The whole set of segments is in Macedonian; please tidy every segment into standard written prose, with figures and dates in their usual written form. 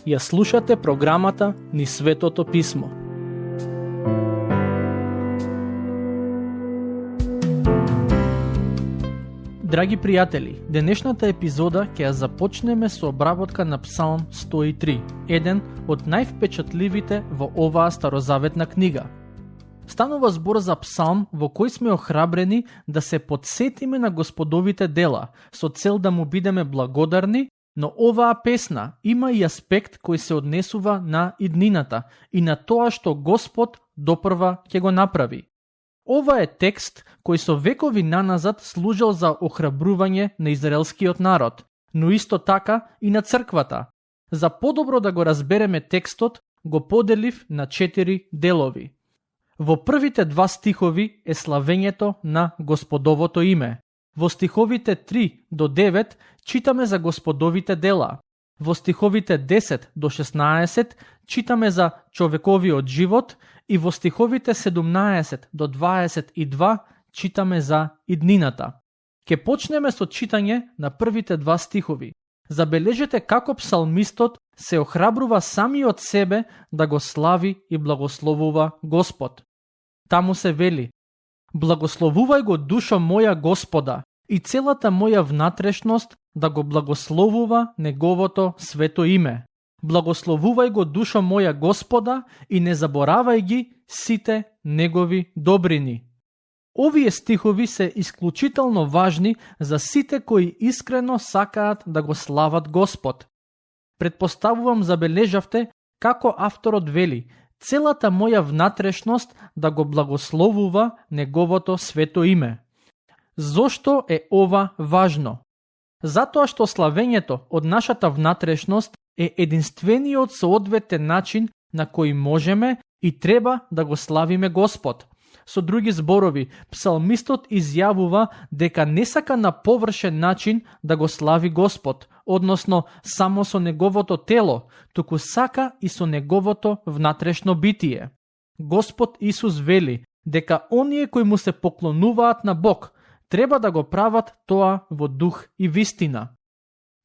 Ја слушате програмата Низ Светото Писмо. Драги пријатели, денешната епизода ќе ја започнеме со обработка на Псалм 103, еден од највпечатливите во оваа старозаветна книга. Станува збор за псалм во кој сме охрабрени да се потсетиме на Господовите дела, со цел да му бидеме благодарни, но оваа песна има и аспект кој се однесува на иднината и на тоа што Господ допрва ќе го направи. Ова е текст кој со векови наназад служел за охрабрување на израелскиот народ, но исто така и на црквата. За подобро да го разбереме текстот, го поделив на 4 делови. Во првите 2 стихови е славењето на Господовото име. Во стиховите 3 до 9 читаме за Господовите дела. Во стиховите 10 до 16 читаме за човековиот живот и во стиховите 17 до 22 читаме за иднината. Ке почнеме со читање на првите 2 стихови. Забележете како псалмистот се охрабрува самиот себе да го слави и благословува Господ. Таму се вели: Благословувај го душо моја Господа и целата моја внатрешност да го благословува Неговото свето име. Благословувај го душо моја Господа и не заборавај ги сите Негови добрини. Овие стихови се исклучително важни за сите кои искрено сакаат да го слават Господ. Предпоставувам забележавте како авторот вели: целата моја внатрешност да го благословува Неговото свето име. Зошто е ова важно? Затоа што славењето од нашата внатрешност е единствениот соодветен начин на кој можеме и треба да го славиме Господ. Со други зборови, псалмистот изјавува дека не сака на површен начин да го слави Господ, односно само со неговото тело, туку сака и со неговото внатрешно битие. Господ Исус вели дека оние кои му се поклонуваат на Бог треба да го прават тоа во дух и вистина.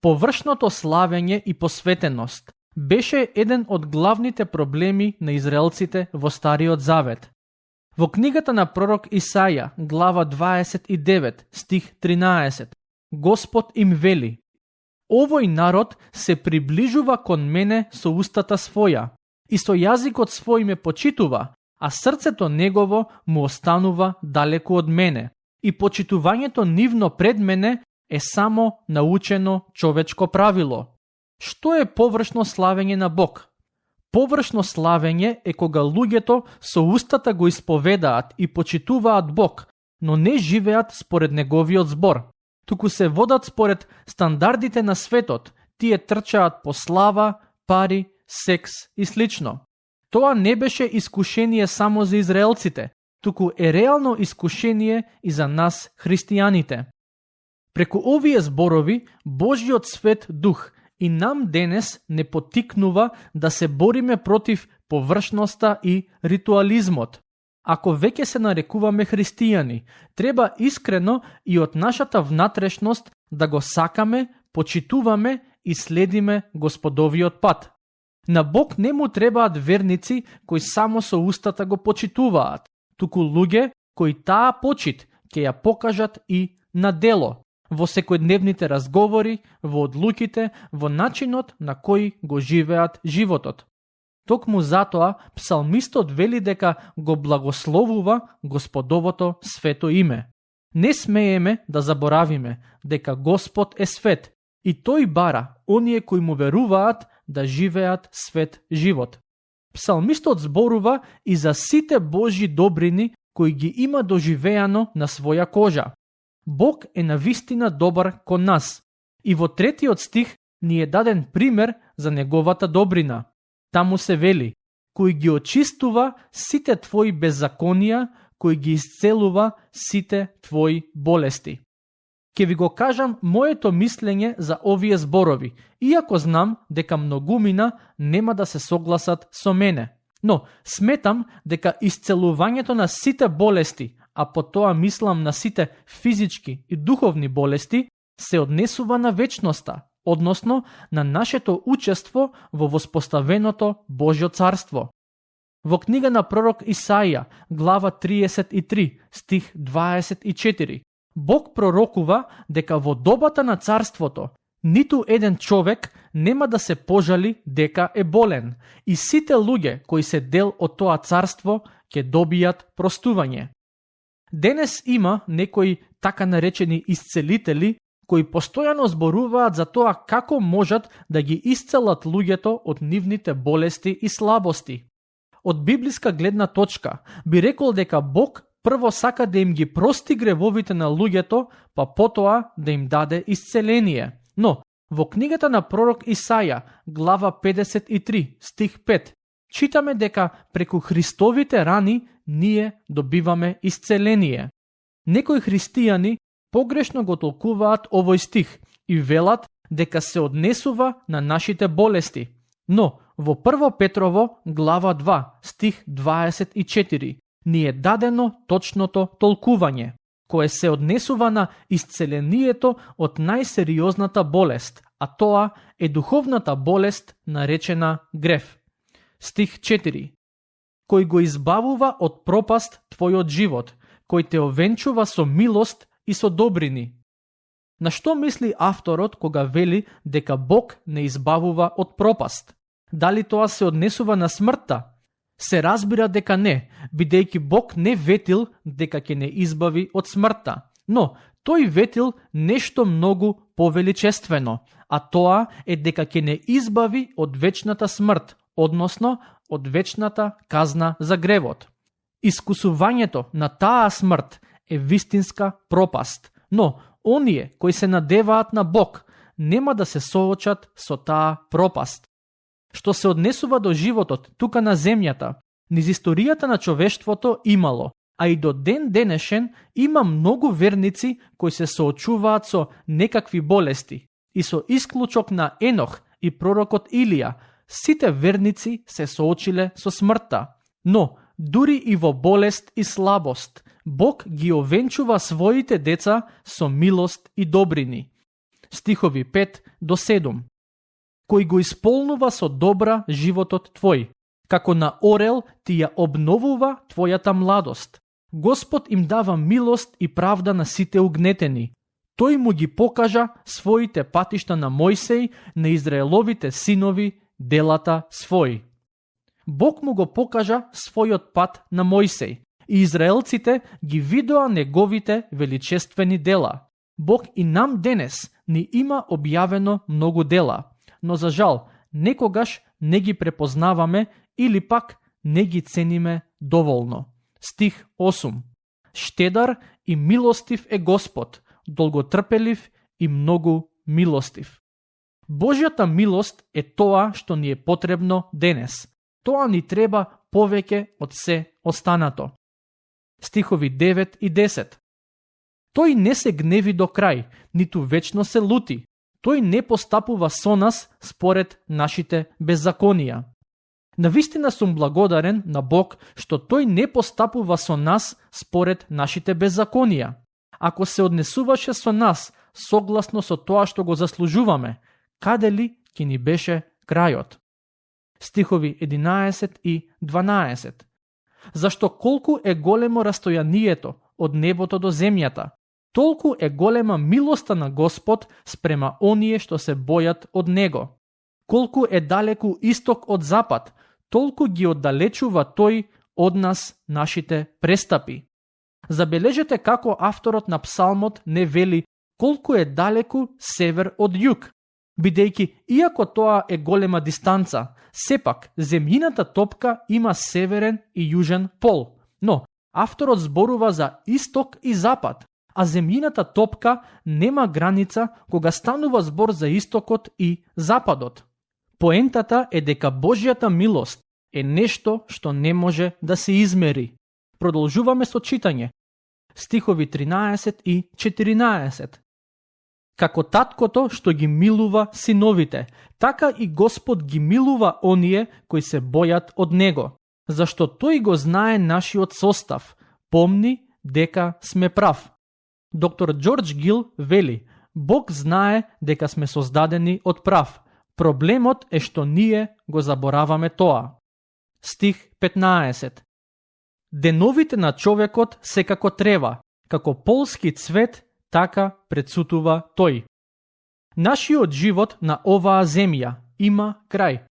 Површното славење и посветеност беше еден од главните проблеми на израелците во Стариот Завет. Во книгата на пророк Исаја, глава 29, стих 13, Господ им вели: Овој народ се приближува кон мене со устата своја и со јазикот свој ме почитува, а срцето негово му останува далеку од мене. И почитувањето нивно пред мене е само научено човечко правило. Што е површно славење на Бог? Површно славење е кога луѓето со устата го исповедаат и почитуваат Бог, но не живеат според Неговиот збор, туку се водат според стандардите на светот, тие трчаат по слава, пари, секс и слично. Тоа не беше искушение само за израелците, туку е реално искушение и за нас, христијаните. Преку овие зборови, Божјиот свет дух и нам денес не потикнува да се бориме против површноста и ритуализмот. Ако веќе се нарекуваме христијани, треба искрено и од нашата внатрешност да го сакаме, почитуваме и следиме Господовиот пат. На Бог не му требаат верници кои само со устата го почитуваат, туку луѓе кои таа почит ќе ја покажат и на дело, во секојдневните разговори, во одлуките, во начинот на кој го живеат животот. Токму затоа псалмистот вели дека го благословува Господовото свето име. Не смееме да заборавиме дека Господ е свет и тој бара оние кои му веруваат да живеат свет живот. Псалмистот зборува и за сите Божји добрини кои ги има доживеано на своја кожа. Бог е навистина добар кон нас. И во 3 стих ни е даден пример за неговата добрина. Таму се вели: кој ги очистува сите твои беззаконија, кој ги исцелува сите твои болести. Ке ви го кажам моето мислење за овие зборови, иако знам дека многумина нема да се согласат со мене. Но сметам дека исцелувањето на сите болести, а по тоа мислам на сите физички и духовни болести, се однесува на вечноста, односно на нашето учество во воспоставеното Божјо царство. Во книга на пророк Исаија, глава 33, стих 24, Бог пророкува дека во добата на царството ниту еден човек нема да се пожали дека е болен и сите луѓе кои се дел од тоа царство ќе добијат простување. Денес има некои така наречени исцелители кои постојано зборуваат за тоа како можат да ги исцелат луѓето од нивните болести и слабости. Од библиска гледна точка би рекол дека Бог прво сака да им ги прости гревовите на луѓето, па потоа да им даде исцеление. Но, во книгата на пророк Исаја, глава 53, стих 5, читаме дека преку Христовите рани ние добиваме исцеление. Некои христијани погрешно го толкуваат овој стих и велат дека се однесува на нашите болести. Но, во 1 Петрово, глава 2, стих 24, ни е дадено точното толкување, кое се однесува на исцелението од најсериозната болест, а тоа е духовната болест наречена грев. Стих 4. Кој го избавува од пропаст твојот живот, кој те овенчува со милост и со добрини. На што мисли авторот кога вели дека Бог не избавува од пропаст? Дали тоа се однесува на смртта? Се разбира дека не, бидејќи Бог не ветил дека ќе не избави од смртта. Но, тој ветил нешто многу повеличествено, а тоа е дека ќе не избави од вечната смрт, односно од вечната казна за гревот. Искусувањето на таа смрт е вистинска пропаст, но оние кои се надеваат на Бог нема да се соочат со таа пропаст. Што се однесува до животот тука на земјата, низ историјата на човештвото имало, а и до ден денешен има многу верници кои се соочуваат со некакви болести. И со исклучок на Енох и пророкот Илија, сите верници се соочиле со смртта. Но, дури и во болест и слабост, Бог ги овенчува своите деца со милост и добрини. Стихови 5 до 7. Кој го исполнува со добра животот твој, како на орел ти ја обновува твојата младост. Господ им дава милост и правда на сите угнетени. Тој му ги покажа своите патишта на Мојсеј, на Израеловите синови, делата своји. Бог му го покажа својот пат на Мојсеј и израелците ги видоа неговите величествени дела. Бог и нам денес ни има објавено многу дела, но за жал некогаш не ги препознаваме или пак не ги цениме доволно. Стих 8. Штедар и милостив е Господ, долготрпелив и многу милостив. Божјата милост е тоа што ни е потребно денес. Тоа ни треба повеќе од се останато. Стихови 9 и 10. Тој не се гневи до крај, ниту вечно се лути. Тој не постапува со нас според нашите беззаконија. Навистина сум благодарен на Бог што тој не постапува со нас според нашите беззаконија. Ако се однесуваше со нас согласно со тоа што го заслужуваме, каде ли ќе ни беше крајот? Стихови 11 и 12. Зашто колку е големо растојанието од небото до земјата, толку е голема милоста на Господ спрема оние што се бојат од Него. Колку е далеку исток од запад, толку ги оддалечува тој од нас нашите престапи. Забележете како авторот на псалмот не вели колку е далеку север од југ, бидејќи иако тоа е голема дистанца, сепак земјината топка има северен и јужен пол. Но авторот зборува за исток и запад, а земјината топка нема граница кога станува збор за истокот и западот. Поентата е дека Божјата милост е нешто што не може да се измери. Продолжуваме со читање. Стихови 13 и 14. Како таткото што ги милува синовите, така и Господ ги милува оние кои се бојат од Него, зашто тој го знае нашиот состав, помни дека сме прав. Доктор Джордж Гил вели: Бог знае дека сме создадени од прав. Проблемот е што ние го забораваме тоа. Стих 15. Деновите на човекот се како трева, како полски цвет, така прецутува тој. Нашиот живот на оваа земја има крај.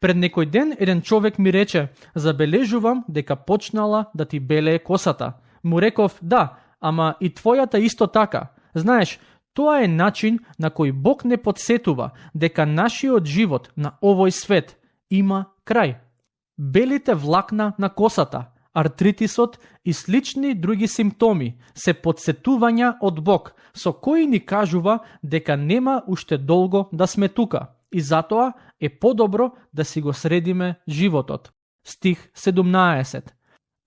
Пред некој ден еден човек ми рече: забележувам дека почнала да ти белее косата. Му реков: да, ама и твојата исто така. Знаеш, тоа е начин на кој Бог не подсетува дека нашиот живот на овој свет има крај. Белите влакна на косата, артритисот и слични други симптоми се подсетувања од Бог, со кои ни кажува дека нема уште долго да сме тука и затоа е подобро да си го средиме животот. Стих 17.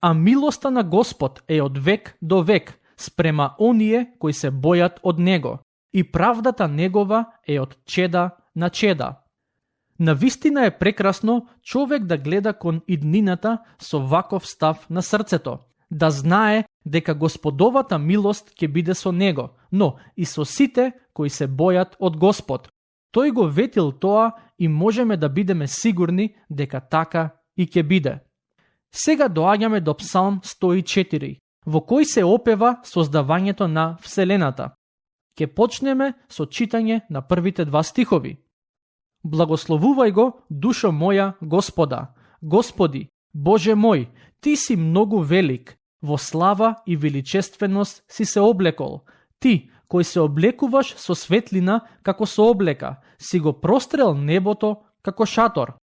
А милоста на Господ е од век до век спрема оние кои се бојат од Него, и правдата Негова е од чеда на чеда. Навистина е прекрасно човек да гледа кон иднината со ваков став на срцето, да знае дека Господовата милост ќе биде со него, но и со сите кои се бојат од Господ. Тој го ветил тоа и можеме да бидеме сигурни дека така и ќе биде. Сега доаѓаме до Псалм 104, во кој се опева создавањето на Вселената. Ке почнеме со читање на првите 2 стихови. Благословувај го, душо моја, Господа. Господи, Боже мој, Ти си многу велик, во слава и величественост си се облекол. Ти, кој се облекуваш со светлина како со облека, си го прострел небото како шатор.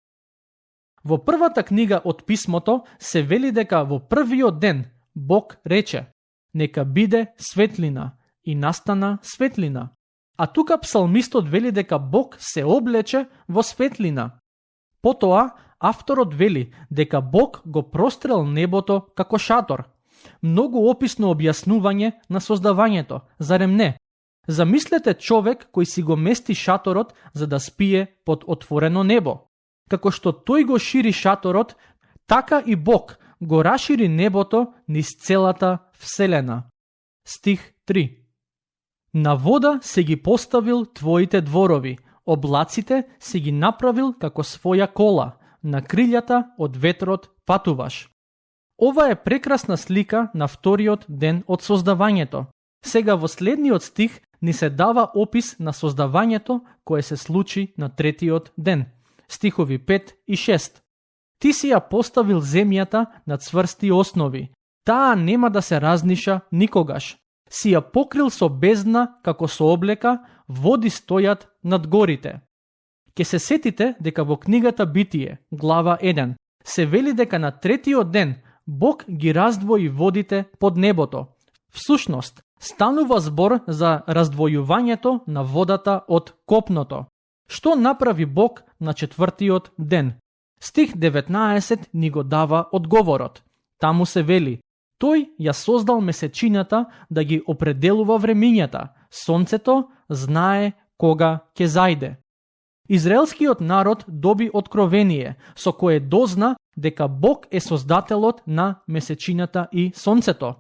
Во првата книга од писмото се вели дека во првиот ден Бог рече: нека биде светлина, и настана светлина. А тука псалмистот вели дека Бог се облече во светлина. Потоа, авторот вели дека Бог го прострел небото како шатор. Многу описно објаснување на создавањето, зарем не? Замислете човек кој си го мести шаторот за да спие под отворено небо. Како што тој го шири шаторот, така и Бог го расшири небото низ целата вселена. Стих 3. На вода се ги поставил твоите дворови, облаците се ги направил како своја кола, на крилјата од ветрот патуваш. Ова е прекрасна слика на вториот ден од создавањето. Сега во следниот стих ни се дава опис на создавањето кое се случи на третиот ден. Стихови 5 и 6. Ти си ја поставил земјата на цврсти основи. Таа нема да се разниша никогаш. Си ја покрил со бездна како со облека, води стојат над горите. Ке се сетите дека во книгата Битие, глава 1, се вели дека на третиот ден Бог ги раздвои водите под небото. Всушност, станува збор за раздвојувањето на водата од копното. Што направи Бог на четвртиот ден? Стих 19 ни го дава одговорот. Таму се вели: Тој ја создал месечината да ги определува времињата. Сонцето знае кога ќе зајде. Израелскиот народ доби откровение, со кое дозна дека Бог е создателот на месечината и сонцето.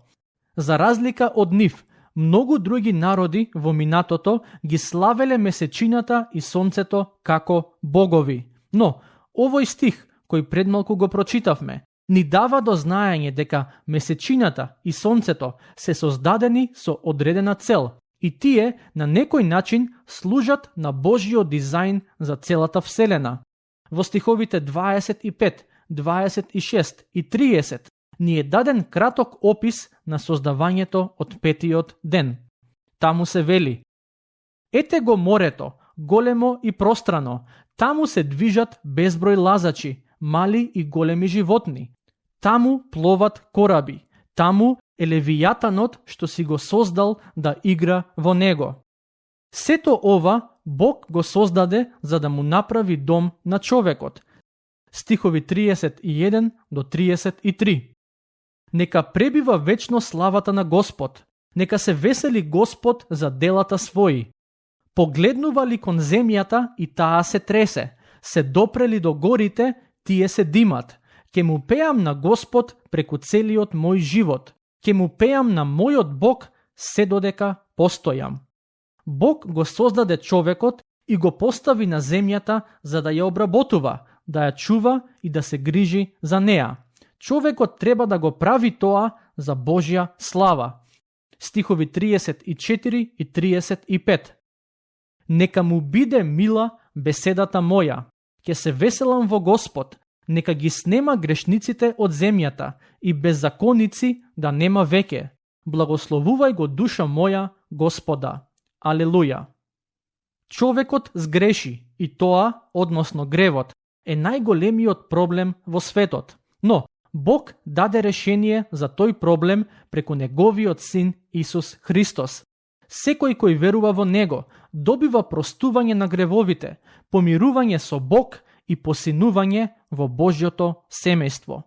За разлика од нив, многу други народи во минатото ги славеле месечината и сонцето како богови. Но, овој стих, кој предмалку го прочитавме, ни дава до знаење дека месечината и сонцето се создадени со одредена цел и тие на некој начин служат на Божиот дизајн за целата вселена. Во стиховите 25, 26 и 30 ни е даден краток опис на создавањето од петиот ден. Таму се вели: Ете го морето, големо и пространо, таму се движат безброј лазачи, мали и големи животни. Таму пловат кораби, таму е левијатанот што си го создал да игра во него. Сето ова Бог го создаде за да му направи дом на човекот. Стихови 31 до 33. Нека пребива вечно славата на Господ, нека се весели Господ за делата своји. Погледнува ли кон земјата и таа се тресе, се допрели до горите, тие се димат. Ке му пеам на Господ преку целиот мој живот. Ке му пеам на мојот Бог се додека постојам. Бог го создаде човекот и го постави на земјата за да ја обработува, да ја чува и да се грижи за неа. Човекот треба да го прави тоа за Божја слава. Стихови 34 и 35. Нека му биде мила беседата моја, ќе се веселам во Господ, нека ги снема грешниците од земјата и беззаконици да нема веќе. Благословувај го душа моја Господа. Алелуја. Човекот сгреши и тоа, односно гревот, е најголемиот проблем во светот. Но Бог даде решение за тој проблем преку неговиот син Исус Христос. Секој кој верува во него добива простување на гревовите, помирување со Бог и посинување во Божјото семејство.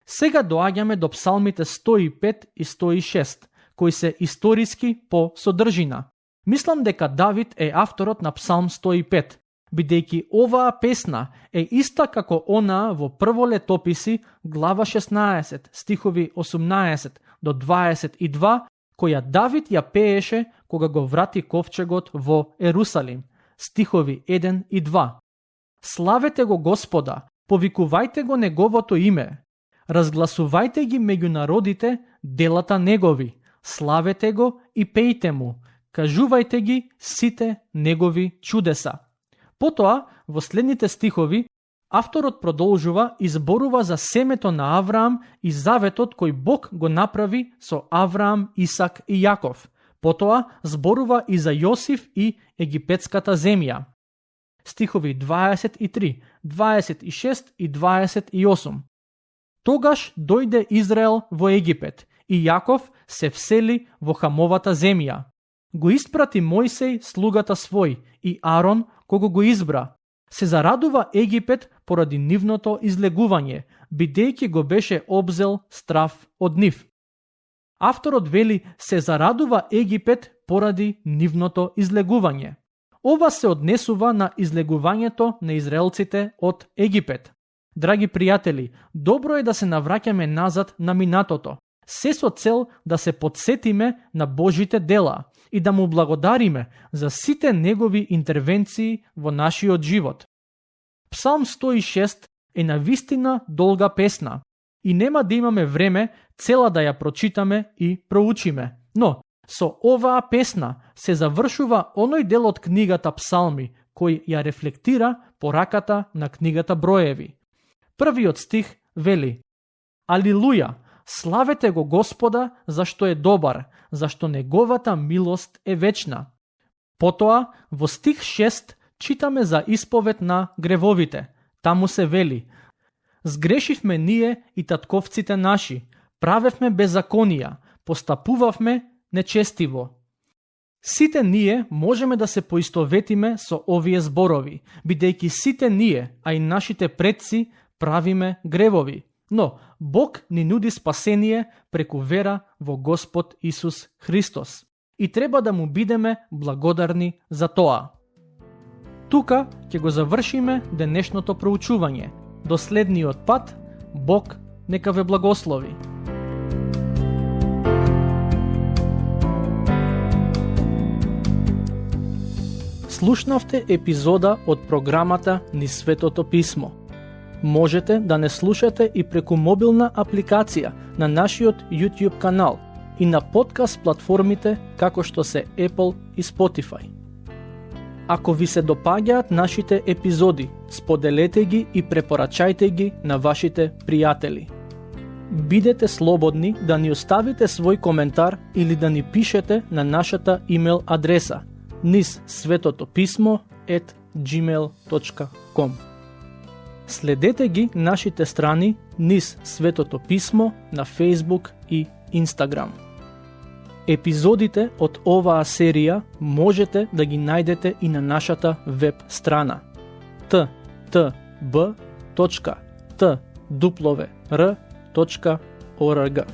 Сега доаѓаме до псалмите 105 и 106, кои се историски по содржина. Мислам дека Давид е авторот на псалм 105, бидејќи оваа песна е иста како онаа во Прво летописи, глава 16, стихови 18 до 22, која Давид ја пееше кога го врати ковчегот во Ерусалим, стихови 1 и 2. Славете го Господа, повикувајте го неговото име, разгласувајте ги меѓу народите делата негови, славете го и пејте му, кажувајте ги сите негови чудеса. Потоа, во следните стихови, авторот продолжува и зборува за семето на Авраам и заветот кој Бог го направи со Авраам, Исак и Јаков. Потоа зборува и за Јосиф и египетската земја. Стихови 23, 26 и 28. Тогаш дојде Израел во Египет и Јаков се всели во Хамовата земја. Го испрати Мојсей слугата свој и Арон кого го избра. Се зарадува Египет поради нивното излегување, бидејќи го беше обзел страф од нив. Авторот вели се зарадува Египет поради нивното излегување. Ова се однесува на излегувањето на израелците од Египет. Драги пријатели, добро е да се навраќаме назад на минатото, се со цел да се подсетиме на Божите дела и да му благодариме за сите негови интервенции во нашиот живот. Псалм 106 е навистина долга песна и нема да имаме време цела да ја прочитаме и проучиме. Но со оваа песна се завршува оној дел од книгата Псалми кој ја рефлектира пораката на книгата Броеви. Првиот стих вели: Алилуја, славете го Господа зашто е добар, зашто неговата милост е вечна. Потоа, во стих 6 читаме за исповед на гревовите. Таму се вели: Сгрешивме ние и татковците наши, правевме беззаконија, постапувавме нечестиво. Сите ние можеме да се поистоветиме со овие зборови, бидејќи сите ние, а и нашите предци, правиме гревови. Но Бог ни нуди спасение преку вера во Господ Исус Христос. И треба да му бидеме благодарни за тоа. Тука ќе го завршиме денешното проучување. До следниот пат, Бог нека ве благослови. Слушнавте епизода од програмата Низ Светото Писмо. Можете да не слушате и преку мобилна апликација на нашиот YouTube канал и на подкаст платформите како што се Apple и Spotify. Ако ви се допаѓаат нашите епизоди, споделете ги и препорачајте ги на вашите пријатели. Бидете слободни да ни оставите свој коментар или да ни пишете на нашата имейл адреса nizsvetopismo@gmail.com. Следете ги нашите страни Низ Светото Писмо на Facebook и Instagram. Епизодите од оваа серија можете да ги најдете и на нашата веб страна ttb.twr.org.